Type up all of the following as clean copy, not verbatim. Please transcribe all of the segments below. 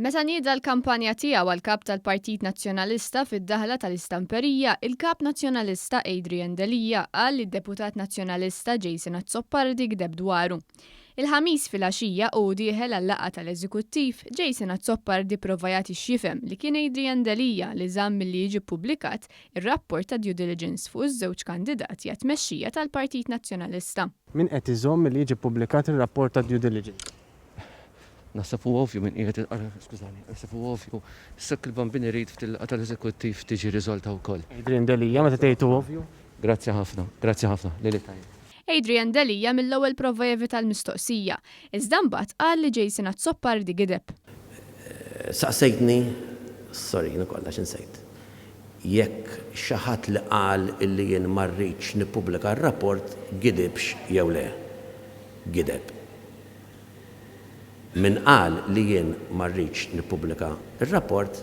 Meta nieda l-kampanja tiegħu għal Kap tal-Partit Nazzjonalista fid-daħla tal-Istamperija, il-Kap Nazzjonalista Adrian Delia qal li d-Deputat Nazzjonalista Jason Azzopardi gdeb dwaru. Il-Ħamis filgħaxija u hu dieħel għal-laqgħa tal-Eżekuttiv, Jason Azzopardi prova jagħti x'jifhem li kien Adrian Delia li żamm milli jiġi ppubblikat ir-rapport ta' due diligence fuq iż-żewġ kandidati għat-tmexxija tal-Partit Nazzjonalista. Min qed iżomm milli jiġi ppubblikat ir-rapport ta' due diligence? Naħseb huwa ovvju min qiegħed skużani, naħseb huwa ovvju. Issa il-Bambin irid f'dil laqgħa tal-Eżekuttiv tiġi riżolta wkoll. Adrian Delia, meta tgħid hu ovvju? Grazzi ħafna, grazzi ħafna, lejl it-tajjeb. Adrian Delia mill-ewwel prova jevita l-mistoqsija, iżda mbagħad qal li Jason Azzopardi gideb. Saqsejtni, sorry jien ukoll għax insejt, jekk xi ħadd li qal illi jien ma rridx nippubblika r-rapport gidibx jew le. Gideb. Min qal li jien ma rridx nippubblika r-rapport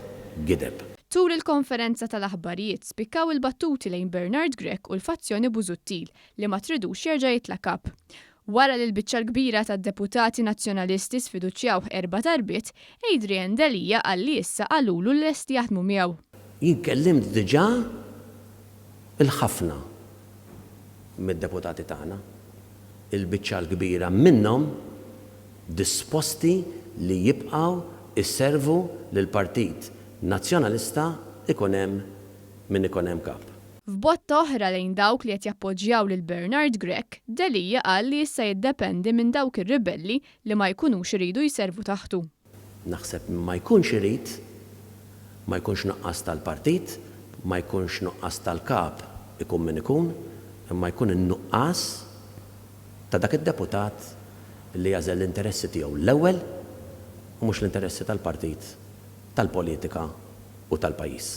gideb. Tul il-konferenza tal-aħbarijiet spikkaw il-battuti lejn Bernard Grech u l-fazzjoni Busuttil li ma tridux jerġa' jitla' Kap. Wara li l-biċċa l-kbira tad-deputati Nazzjonalisti sfiduċjawh erba' darbiet, Adrian Delia qal li issa qalulu li lesti jaħdmu miegħu. Jien kellimt diġà 'l ħafna mid-deputati tagħna. il-biċċa l-kbira minnhom disposti li jibqgħu jservu lill-Partit Nazzjonalista ikun hemm min ikun hemm kap. F'botta oħra lejn dawk li qed jappoġġjaw lil Bernard Grech, Delia qal li issa jiddependi minn dawk ir-ribelli li ma jkunux iridu jservu taħtu. Naħseb min ma jkunx irid, ma jkunx nuqqas tal-partit, ma jkunx nuqqas tal-kap ikun min ikun, imma jkun in-nuqqas ta' dak id-deputat li jagħżel l-interessi tiegħu l-ewwel u mhux l-interessi tal-partit, tal-politika u tal-pajjiż.